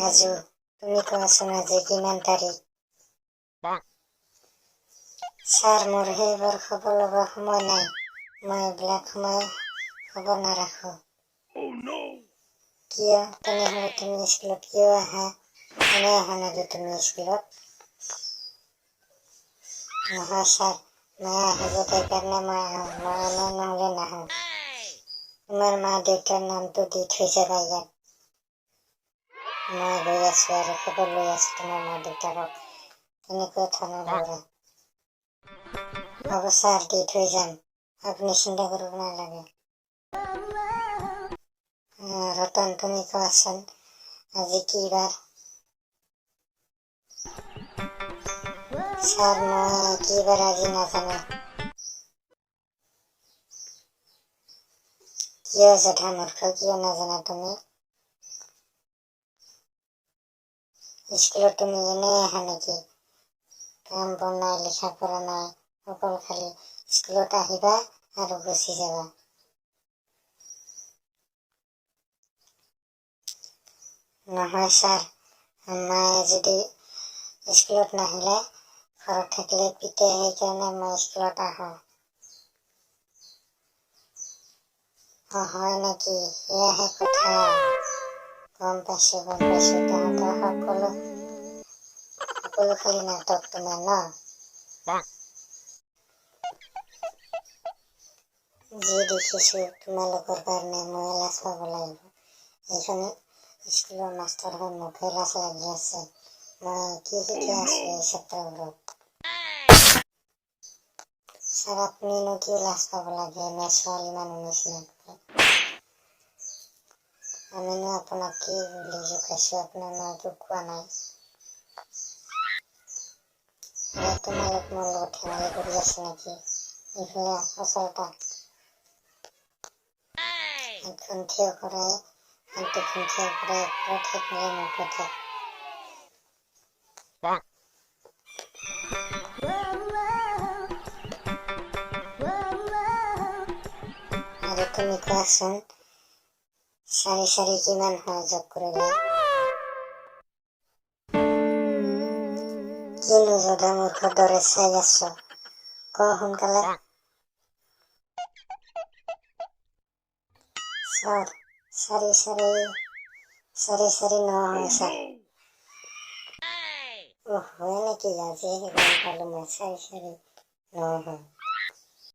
ৰাজু, তুমি কোৱাচোন আজি কিমান তাৰিখ? ছাৰ, মোৰ সেইবোৰ খবৰ ল'ব সময় নাই। মই এইবিলাক সময় খবৰ নাৰাখোঁ। কিয়? তেনেহ'লে তুমি স্কুলত কিয় আহা? এনেই আহা নেকি তুমি স্কুলত? নহয় ছাৰ, মই আহে যে সেইকাৰণে মই আহোঁ। মই এনেই নহ'লে নাহোঁ। তোমাৰ মা দেউতাৰ নামটো দি থৈ যাবা ইয়াত। মই গৈ আছোঁ আৰু খবৰ লৈ আছোঁ তোমাৰ মা দেউতাকক। তেনেকুৱা ধৰণৰ ল'ৰা। হ'ব ছাৰ, দি থৈ যাম, আপুনি চিন্তা কৰিব নালাগে। ৰতন, তুমি কোৱাচোন আজি কি বাৰ? ছাৰ, মই কি বাৰ আজি নাজানো। কিয় জধা মূৰ্খ, কিয় নাজানা তুমি? স্কুলত তুমি এনেই আহা নেকি? কাম বন নাই, লিখা পঢ়া নাই, অকল খালি স্কুলত আহিবা আৰু গুচি যাবা। নহয় ছাৰ, মায়ে যদি স্কুলত নাহিলে ঘৰত থাকিলে পিতে, সেইকাৰণে মই স্কুলত আহোঁ। অ হয় নেকি? সেয়াহে কথা। গম পাইছোঁ, গম পাইছোঁ। তহঁতৰ সকলো সকলো খালি নাটক তোমাৰ ন? যি দেখিছোঁ তোমালোকৰ কাৰণে ময়ে লাজ পাব লাগিব। এইখন স্কুলৰ মাষ্টৰ হৈ মোকহে লাজ লাগি আছে। মই কি শিকাই আছোঁ এই ছাত্ৰবোৰক? ছাৰ, আপুনিনো কিয় লাজ পাব লাগে এনে ছোৱালী মানুহ নিচিনাকৈ? আমিনো আপোনাক কি বুলি জোকাইছোঁ? আপোনাৰ একো কোৱা নাই। আৰে তোমালোক মোৰ লগত ধেমালি কৰি আছে নেকি? এইফালে ওচৰত আহ। হাতখন থিয় কৰাই, হাত দুখন থিয় কৰাই ওপৰত, সেইফালে মুখ হৈ থাক। আৰু তুমি কোৱাচোন, চাৰি চাৰি কিমান হয় যোগ কৰিলে? কিনো জধা মূৰ্খৰ দৰে চাই আছ? ক সোনকালে। ছাৰ, চাৰি চাৰি চাৰি চাৰি ন হয় ছাৰ। অ হয় নেকি? আজিহে গম পালোঁ মই চাৰি চাৰি ন হয়।